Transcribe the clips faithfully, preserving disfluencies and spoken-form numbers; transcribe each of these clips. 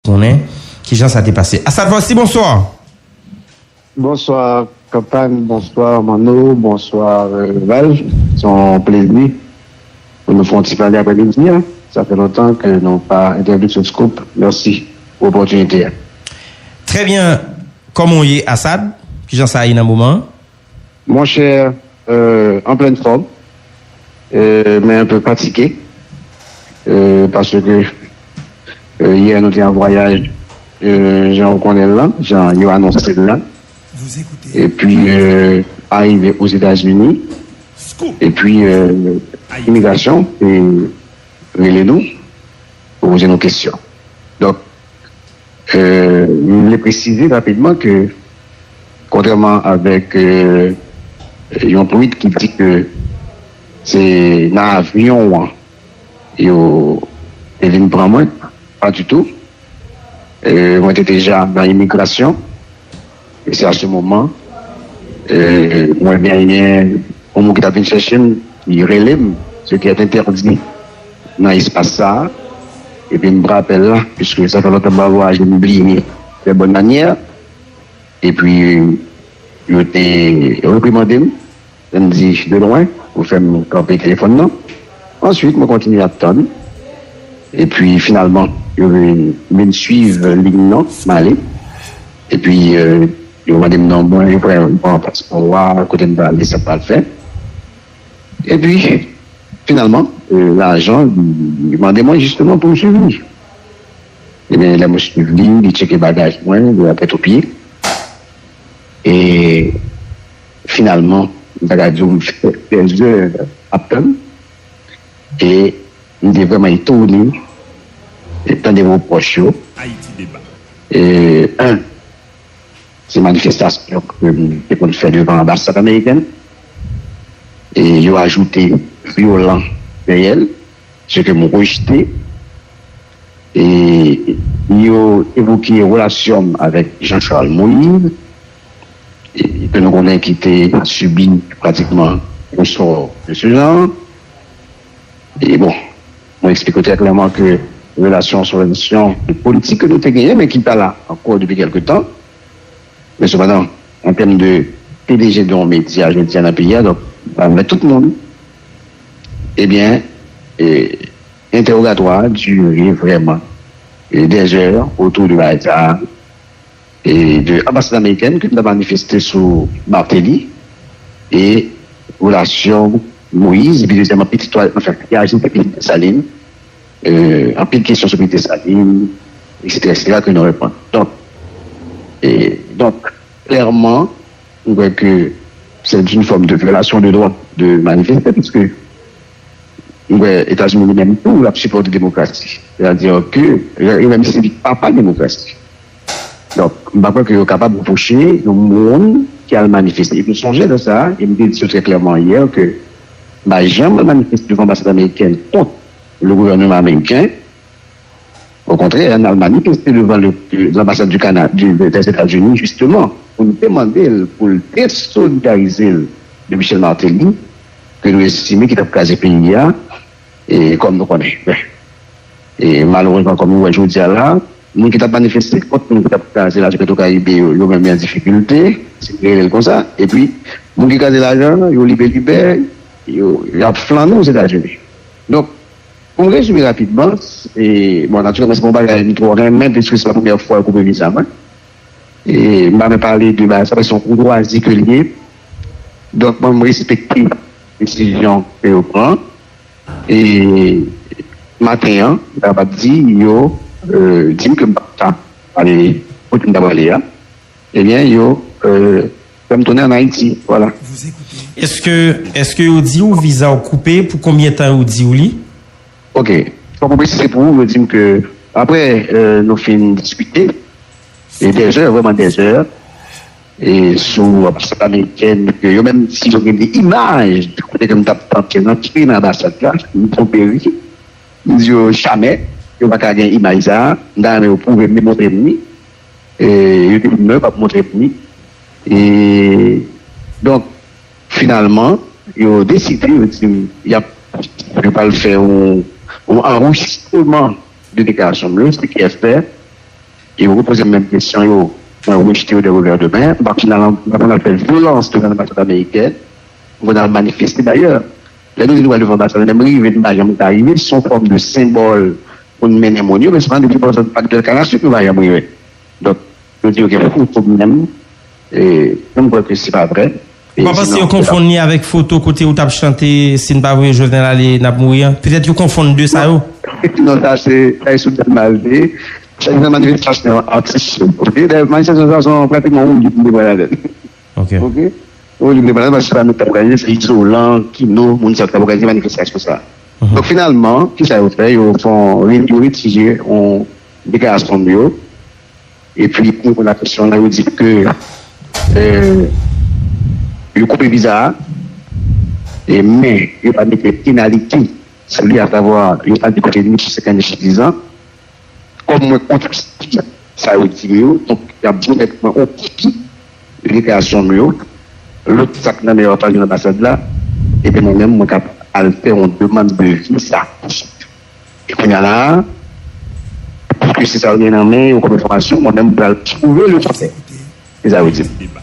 konnen kijan sa te pase. Asad Vòsi, bonswa. Bonswa Kanpany, bonswa Manno, bonswa Val. Se yon plezi pou nou fè yon ti pale aprè midi a. Sa fè lontan ke nou pa entèvyou sou Scoop. Mèsi pou opòtinite a. Trè byen. Kòman w ye, Asad? Kijan sa ye nan moman an? Monchè, euh, an plèn fòm, euh, men enpe fatige, euh, paske euh, yè nou te an vwayaj, euh, jan ou konnen l lan, jan yo anonse l la. Epi euh, arive Ozetazini, epi euh, imigrasyon te rele nou pou poze nou kesyon. Donk, euh, m vle presize rapidman ke, kontrèman avèk euh, yon tweet ki di ke se nan avyon an yo te vin pran mwen, pa ditou. Euh, mwen te deja nan imigrasyon. E se a se moman, euh, mwen genyen yon moun ki t ap vin chèche m, li rele m, se ki entèdi nan espas sa a. Epi m pran apèl la, piske sa fè lontan m pa vwayaje, m bliye fè bòn manyè. Epi yo te reprimande m, yo di de lwen, pou fè m kanpe telefòn nan. Answit, mwen kontinye ap tann. Epi finalman, yo vin, vin swiv liy nan, m ale. Epi euh, yo mande m non mwen, yo pran, pran paspò a, kote m prale, sa m pral fè. Epi, finalman, euh, lajan, li mande mwen jisteman pou m swiv li. Ebyen, lè mwen swiv li, li tcheke bagaj mwen, li apèt o pye. E finalman, m ta ka di w, m fè dèzè ap tann. E m te vrèman etone e tande repwòch yo. E, en, se manifestasyon ke m te konn fè devan anbasad amerikèn. E yo ajoute vyolan dèyè l, se ke m rejte. E yo evoke relasyon m avèk Jean Charles Moïse, e ke nou konnen ki te sibi pratikman yon sò de se jan. E bon, mwen eksplike trè klèman ke relasyon sou relasyon de politik ke nou te genyen, men ki pa la ankò depi kèlke tan. Men sepandan, an tèm de P D G de yon medya jodi a nan peyi a, donk, m pa mèt tout moun, ebyen, e, entèwogatwa a dire vrèman e, dèzè otou de bagay sa a, e, de anbasad amerikèn ke m ta manifeste sou Martelly e relasyon Moïse, epi dezyèmman, pitit, anfen, ki aji epi Desalin, euh, anpil kesyon sou Pete Salin, et cetera, et cetera, ke nou reponn. Donk, e, donk, klèman, m kwè ke c'est une forme de violation de droit de manifester, puisque m kwè Etazini li menm tou, l ap sipòte demokrasi. Sètadi ke, e menm si li papa demokrasi. Donk, m pa kwè ke yo kapab repwoche yon moun ki al manifeste. Epi m sonje lè sa a, e m te di yo trè klèman yè ke m pa janm al manifeste devan anbasad amerikèn kont le gouvènman ameriken. Okontrè, n al manifeste devan le, lanbasad du Canada, du, des États-Unis, jisteman, pou n te mande l pou l desolidarize l de Michel Martelly, ke nou estime ki t ap kraze peyi a, e kòm nou konnen. E malerezman, kòm nou wè jodi a la, moun ki t ap manifeste kont moun ki t ap kraze la, Petro Caribe yo, yo menm yo an difikilte, si n rele l konsa, epi moun ki kraze lajan, yo libe libe, yo, y ap flannen Ozetazini. Donk, pou m rezime rapidman, e, bon, natirèlman, se pa yon bagay m twò renmen, piske se pa premyè fwa yo koupe viza mwen. E, m pa menm pale de bagay sa, paske se yon koutwazi ke l ye. Donk, mwen, m respekte desizyon ke yo pran. E maten an, m ta kapab di yo, euh, di m ke m pa ta ale kote m ta prale a. Ebyen, yo, euh, fè m tounen ann Ayiti. Vwala. Èske, èske yo di w viza w koupe? Pou konbyen tan yo di w li? Ok. Fòk mwen presize pou ou, yo di m ke apre, euh, nou fin diskite, e dèzè, vrèman dèzè, e sou anbasad amerikèn, ke yo menm si yo gen de imaj kote ke m t ap tante rantre nan anbasad la, m twonpe ri. M di yo jamè, yo pa ka gen imaj sa a, m ta renmen yo pwouve m li, montre m li. E yo te di m non, yo p ap montre m li. E donk, finalman, yo deside, yo di m y ap, yo pral fè yon, yon anrejistreman de deklarasyon m yo, se ki fè, E yo repoze m menm kesyon yo, mwen rejte yo de revè de men. M pa konn al, m pa konn al fè vyolans devan anbasad amerikèn. M konn al manifeste dayè. Lè nou di nou pral devan anbasad, menm rive, nou pa janm ka rive. Se yon fòm de senbòl pou n mennen moun yo, men se pa depi bò zòn Pak Dèlkanasik nou pa janm rive. Donk, nou di yo gen foto menm, e, nou kwè ke se pa vrè. Ou pa panse yo konfonn li avèk foto kote ou t ap chante "Si n pa voye Jovenel ale, n ap mouri" an? Petèt yo konfonn de sa yo. Non, sa se, sa se sou Dèlma l te ye. Sa se nan manifestasyon atis yo. Ok? Dayè, manifestasyon sa se pratikman yon lit m te pran ladan l. Ok. Ok? Yon lit m te pran ladan l paske se pa nou k t ap òganize, se Izolan, Kino, moun sa yo k t ap òganize manifestasyon sa. Mhm. Donk, finalman, kisa yo fè? Yo fè yon, yo retire yon deklarasyon m yo. Epi, pou reponn a kesyon w lan, yo di ke, euh, yo koupe viza a, e, men yo pa mete penalite sou li, asavwa, yo pa di kote ni pou senk an ni pou diz an. Kòm mwen kont sa yo di m yo, donk, y ap remèt mwen yon kopi de deklarasyon m yo. Lòt sa k nan men yo ap al jwenn anbasad la, epi mwen menm, mwen ka al fè yon demann de viza. E kounye a la, piske se sa yo gen nan men yo kòm enfòmasyon, mwen menm, m pral pwouve lekontrè. Se sa yo di m.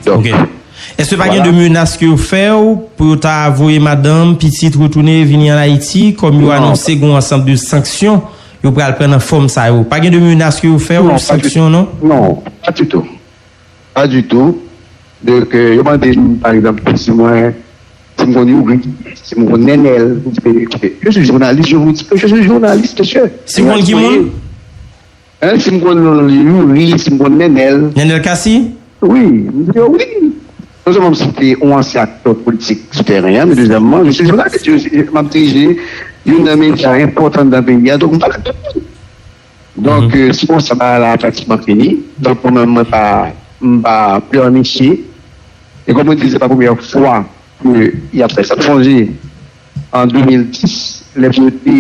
Donk, ok. Èske pa gen de menas ke yo fè w pou yo ta voye madanm, pitit, retounen, vini ann Ayiti, kòm yo anonse gen yon ansanm de sanksyon yo pral pran nan fòm sa yo? Pa gen de menas ke yo fè w, sanksyon, non? Non, pa ditou. Pa ditou. Donk, euh, yo mande m, pa egzanp, si mwen, si m konn Youri, si m konn Nènèl, m di, "Je suis journaliste, je vous dis que je suis journaliste, monsieur." Si w konn ki moun? Hein, si m konn Youri, si m konn Nènèl. Nènèl Cassy? Wi, m di yo wi. Non sèlman m site yon ansyen aktè politik sou teren an, men dezyèmman, je suis journaliste, je suis, m ap dirije youn nan medya enpòtan nan peyi a, donk m pale ak tout moun. Donk, euh, si konsa bagay la pratikman fini, donk mwen menm mwen pa, m pa pleurnicher. E kòm mwen di, se pa premyè fwa ke y ap fè sa. M sonje, an de mil dis, lè yo te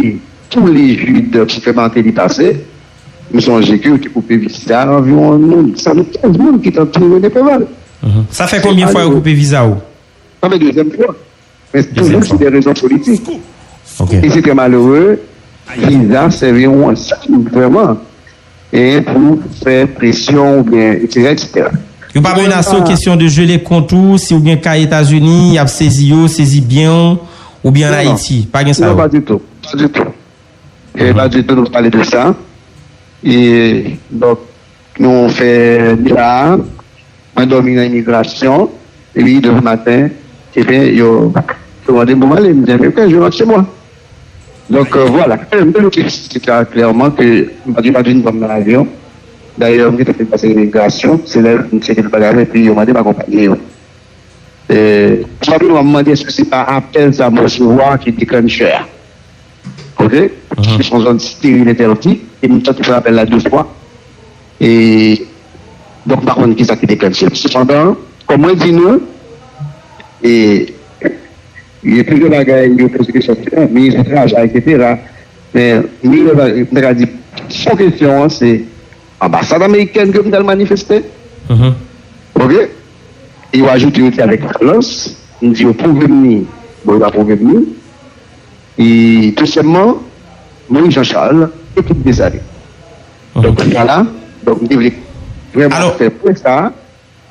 tou lejid pou fè Martelly pase, m sonje ke yo te koupe viza anviwon moun, san kenz moun ki t antoure René Préval. Mhm. Sa fè konbyen fwa yo koupe viza w? Sa fè dezyèm fwa. Men toujou sou de rezon politik. Ok. E se trè malere, viza sèvi yon zam vrèman, e pou fè presyon oubyen etsetera, etsetera. Yo pa menase w kesyon de jele kont ou, si w gen kay Etazini, y ap sezi yo, sezi byen w, oubyen ann Ayiti? Pa gen sa yo? Non, pa ditou. Pa ditou. E pa ditou nou pale de sa. E, donk, nou fè deba a, mwen dòmi nan imigrasyon, epi demen maten, ebyen, yo, yo mande m pou m ale, m di, "Ebyen, ok, je rentre chez moi." Donk, euh, vwala, m te eksplike klèman ke m pa t, pa t vin pran m nan avyon. Dayè, m gentan fin pase imigrasyon, se lè m tcheke tout bagay, epi yo mande m akonpanye yo. E, sa vle di, m ap mande èske se pa apèl sa m resevwa ki deklanchè a. Ok? Mhm. Se yon zòn steril entèdi, e m tante fè apèl la de fwa. E, donk, m pa konn kisa ki deklanche l. Sepandan, kòm mwen di nou, e, gen plizyè bagay, yo poze kesyon, minis travay, etsetera. Men, minis travay, m ta ka di, fon kesyon an, se anbasad amerikèn ke m t al manifeste. Mhm. Ok? E yo ajoute, yo di avèk vyolans, m di yo pwouve m li, bon, yo pa pwouve m li. E dezyèmman, Moïse Jean Charles, ekip Desalin. Mhm. Donk, vwala, donk, m te vle vrèman fè pwen sa a,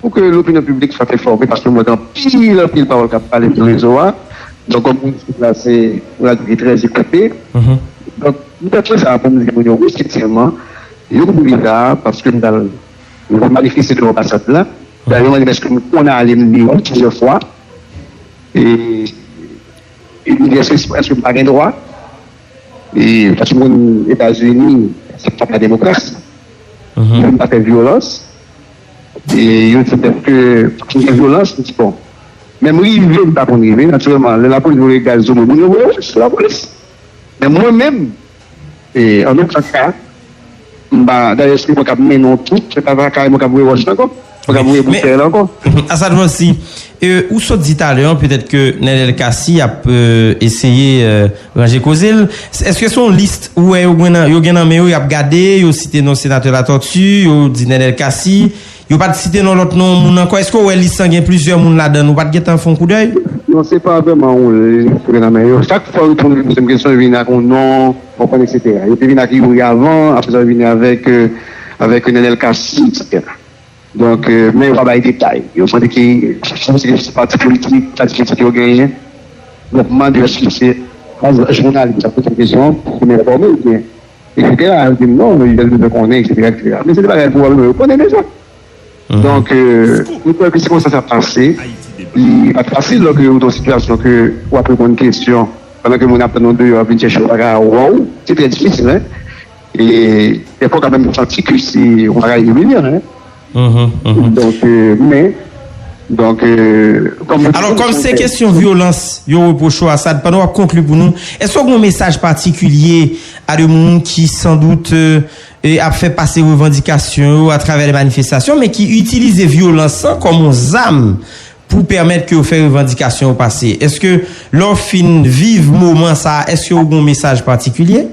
pou ke lopinyon piblik swa enfòme, paske m wè gen anpil, anpil pawòl k ap pale sou rezo a. Donk, kòm moun sou plas, se yon radyo ki trè ekoupe. Mhm. Donk, m fè pwen sa a pou m di moun yo, wi, efektivman, yo koupe viza a, paske m t al manifeste devan anbasad la. Dayè, yo mande m èske m konn ale, m di wi plizyè fwa. E, e m di, èske, èske m pa gen dwa? E, paske m konn Etazini, se pa la demokrasi. Mhm. Yo pa fè vyolans. E yo di m, èske m gen vyolans? M di, bon. Men m rive, m pa konn rive. Natirèlman, lè lapolis voye gaz zo mwen, moun yo voye wòch sou lapolis. Men mwen menm, e, an okenn ka, m pa, dayè, se mwen k ap mennen yon twoup, se pa kay mwen k ap voye wòch la ankò, mwen k ap voye boutèy la ankò. Asad Vòsi, e, ou sot di talè an, petèt ke Nènèl Cassy ap, e, eseye, e, ranje koze l. Èske se yon lis ou wè yo gen nan, yo gen nan men yo, y ap gade, yo site non senatè Latortue, yo di Nènèl Cassy, yo pa t site non lòt non moun ankò? Èske w wè lis lan gen plizyè moun ladan l? Ou pa t gentan fè yon koudèy? Non, se pa vrèman yon lis yo gen nan men yo. Chak fwa yo tounen poze m kesyon, yo vin ak yon non, w konprann, etsetera. Yo te vin ak Youri avan, apre sa yo vini avèk, euh, avèk Nenel Cassy, et cetera. Donk, euh, men yo pa bay detay. Yo mande ki, ki pati politik, pati politik yo genyen. Donk, mande èske se jounalis ap poze kesyon pou nou enfòme oubyen, et cetera. Yo di non, yo bezwen konnen, et cetera, et cetera. Men se de bagay pou yo konnen deja. Donk, euh, nou kwè ke se konsa sa pase. Li pa t fasil lè ke ou nan sitiyasyon ke w ap reponn kesyon pandan ke moun ap tann ou deyò ap vin chèche w, pa ka wè w. Se trè difisil, hein. E dèfwa w ka menm santi ke se yon bagay imilyan, hein. Donk, euh, men, donk, euh, kòm... Alò, kòm se kesyon vyolans yo repwoche w, Assad, pandan w ap konkli pou nou, èske w gen yon mesaj patikilye a de moun ki, sandout, euh, e ap fè pase revandikasyon yo atravè de manifestasyon, men ki itilize vyolans lan kòm yon zam pou pèmèt ke yo fè revandikasyon yo pase? Èske lè w fin viv moman sa a, èske w gen yon mesaj patikilye?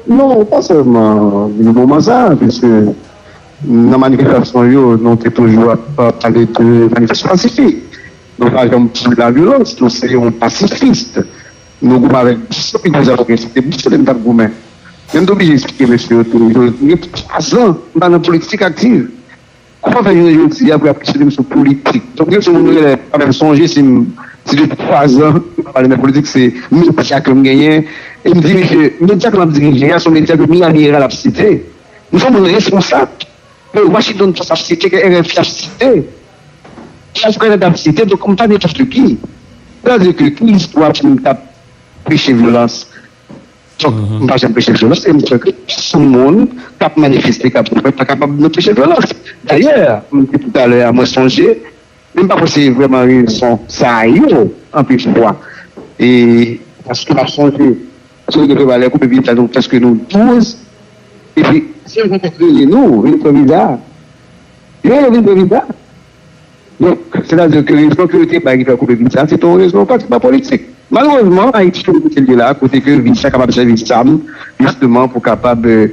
Non, pa sèlman nan moman sa a, piske nan manifestasyon yo, nou te toujou ap pale de manifestasyon pasifik. Nou pa janm sou lavyolans, nou se yon pasifis. Nou goumen avèk Bousso, pi gwo zam gen, se te Bousso lè m t ap goumen. Men m te oblije eksplike mesye yo tou. Yo gen twa zan m pa nan politik aktiv. Kòman fè jounen jodi a pou y ap kesyone m sou politik? Donk, gen sou moun yo lè pa menm sonje si m, si depi twa zan m pa pale nan politik, se medya ke m genyen. E m dirije, medya ke m ap dirije a, se yon medya ke Miami Herald ap site. M se yon moun responsab ke Washington Post ap site, ke R F I ap site, ke African Net ap site, donk m pa nenpòt ki. Sètadi ke ki istwa pou m t ap preche vyolans? Donk, m pa janm preche vyolans, e m kwè ke sou moun k ap manifeste, k ap mouvè, pa kapab nou preche vyolans. Dayè, m di toutalè a, mwen sonje, men m pa panse vrèman rezon sa yo, anpil fwa. E, paske m ap sonje, paske nou te valè koupe pita, nou prèske nou douz, epi, se yon kote rele nou, vin pran viza. Yo, yo vin pran viza. Donk, sètadi ke rezon ke yo te bay ki fè koupe pita, se te yon rezon pratiman politik. Malerezman, Ayiti, kote l ye la, kote ke viza kapab sèvi zam, jisteman, pou kapab, euh,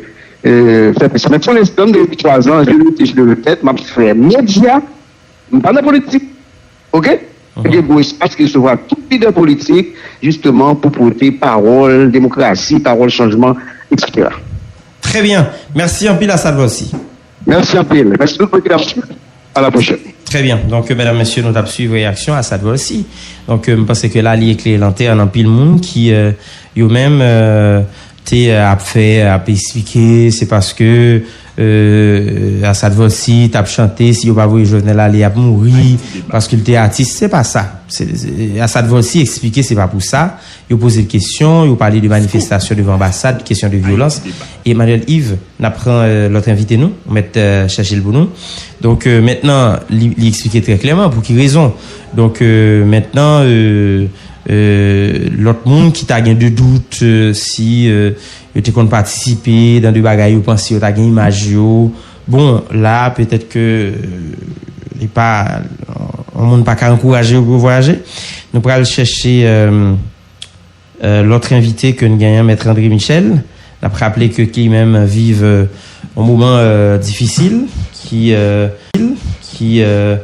euh, fè presyon. Men pou lenstan, depi twa zan, je lutte et je le répète, m ap fè medya, m pa nan politik, oke? Gen gwo espas ki resevwa tout lidè politik, jisteman, pou pote pawòl demokrasi, pawòl chanjman, et cetera. Trè byen. Mèsi anpil, Assad Volcy. Mèsi anpil. Mèsi tout moun ki t ap swiv. A la pwochèn. Trè byen. Donk, medam, mesye, nou t ap swiv reyaksyon Assad Volcy. Donk, euh, m panse ke la, li eklere lantèn anpil moun ki, euh, yo menm, euh, te, euh, ap fè, ap esplike, se paske, euh, Assad Volcy t ap chante, si yo pa voye Jovenel ale, y ap mouri, paske l te atis. Se pa sa. Se, se, Assad Volcy eksplike se pa pou sa. Yo poze l kesyon, yo pale de manifestasyon devan anbasad, kesyon de vyolans. E Emmanuel Yves, n ap pran, euh, lòt envite nou, ou mèt, euh, chèche l pou nou. Donk, euh, mentnan, li, li eksplike trè klèman pou ki rezon. Donk, euh, mentnan, euh, euh, lòt moun ki ta gen de dout, euh, si, euh, yo te konn patisipe nan de bagay yo panse yo ta gen imaj yo. Bon, la, petèt ke, euh, li pa, yon moun pa ka ankouraje yo pou yo vwayaje. Nou pral chèche, euh, euh, lòt envite ke n genyen, Mèt André Michel. N ap raple ke ki menm viv, euh, yon moman, euh, difisil, ki, euh, ki, euh,